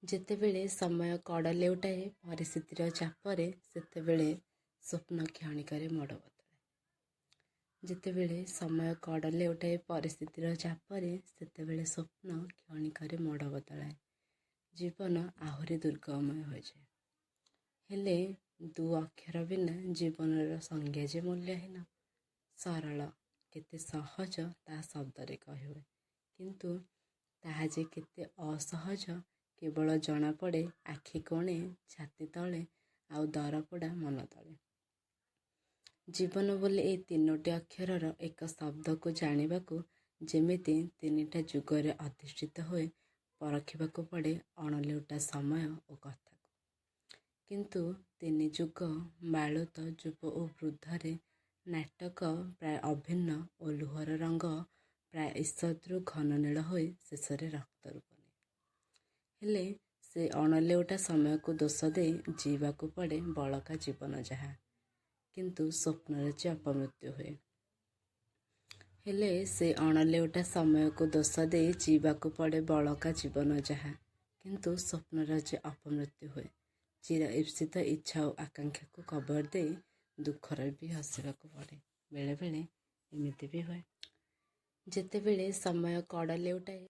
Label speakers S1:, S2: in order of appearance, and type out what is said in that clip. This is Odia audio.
S1: ଯେତେବେଳେ ସମୟ କଡ଼ ଲେଉଟାଏ ପରିସ୍ଥିତିର ଚାପରେ, ସେତେବେଳେ ସ୍ୱପ୍ନ କ୍ଷଣିକରେ ମୋଡ଼ ବଦଳାଏ। ଯେତେବେଳେ ସମୟ କଡ଼ ଲେଉଟାଏ ପରିସ୍ଥିତିର ଚାପରେ, ସେତେବେଳେ ସ୍ୱପ୍ନ କ୍ଷଣିକରେ ମୋଡ଼ ବଦଳାଏ। ଜୀବନ ଆହୁରି ଦୁର୍ଗମୟ ହୋଇଯାଏ। ହେଲେ ଦୁ ଅକ୍ଷର ବିନା ଜୀବନର ସଂଜ୍ଞା ଯେ ମୂଲ୍ୟହୀନ। ସରଳ, କେତେ ସହଜ ତାହା ଶବ୍ଦରେ କହିହୁଏ। କିନ୍ତୁ ତାହା ଯେ କେତେ ଅସହଜ କେବଳ ଜଣାପଡ଼େ ଆଖି କୋଣେ, ଛାତି ତଳେ ଆଉ ଦରପୋଡ଼ା ମନ ତଳେ। ଜୀବନ ବୋଲି ଏଇ ତିନୋଟି ଅକ୍ଷରର ଏକ ଶବ୍ଦକୁ ଜାଣିବାକୁ ଯେମିତି ତିନିଟା ଯୁଗରେ ଅଧିଷ୍ଠିତ ହୋଇ ପରଖିବାକୁ ପଡ଼େ ଅଣଲେଉଟା ସମୟ ଓ କଥାକୁ। କିନ୍ତୁ ତିନି ଯୁଗ, ବାଳୁତ, ଯୁବ ଓ ବୃଦ୍ଧରେ ନାଟକ ପ୍ରାୟ ଅଭିନ୍ନ ଓ ଲୁହର ରଙ୍ଗ ପ୍ରାୟ ଈଷତ୍ରୁ ଘନନୀଳ ହୋଇ ଶେଷରେ ରକ୍ତ ରୂପ ନିଏ। ହେଲେ ସେ ଅଣଲେଉଟା ସମୟକୁ ଦୋଷ ଦେଇ ଜୀଇବାକୁ ପଡ଼େ ବଳକା ଜୀବନ ଯାହା। କିନ୍ତୁ ସ୍ୱପ୍ନର ଯେ ଅପମୃତ୍ୟୁ ହୁଏ। ହେଲେ ସେ ଅଣଲେଉଟା ସମୟକୁ ଦୋଷ ଦେଇ ଜୀଇବାକୁ ପଡ଼େ ବଳକା ଜୀବନ ଯାହା। କିନ୍ତୁ ସ୍ୱପ୍ନର ଯେ ଅପମୃତ୍ୟୁ ହୁଏ। ଚିର ଈପ୍ସିତ ଇଚ୍ଛା ଓ ଆକାଂକ୍ଷାକୁ କବର ଦେଇ ଦୁଃଖରେ ବି ହସିବାକୁ ପଡ଼େ। ବେଳେବେଳେ ଏମିତି ବି ହୁଏ। ଯେତେବେଳେ ସମୟ କଡ଼ ଲେଉଟାଏ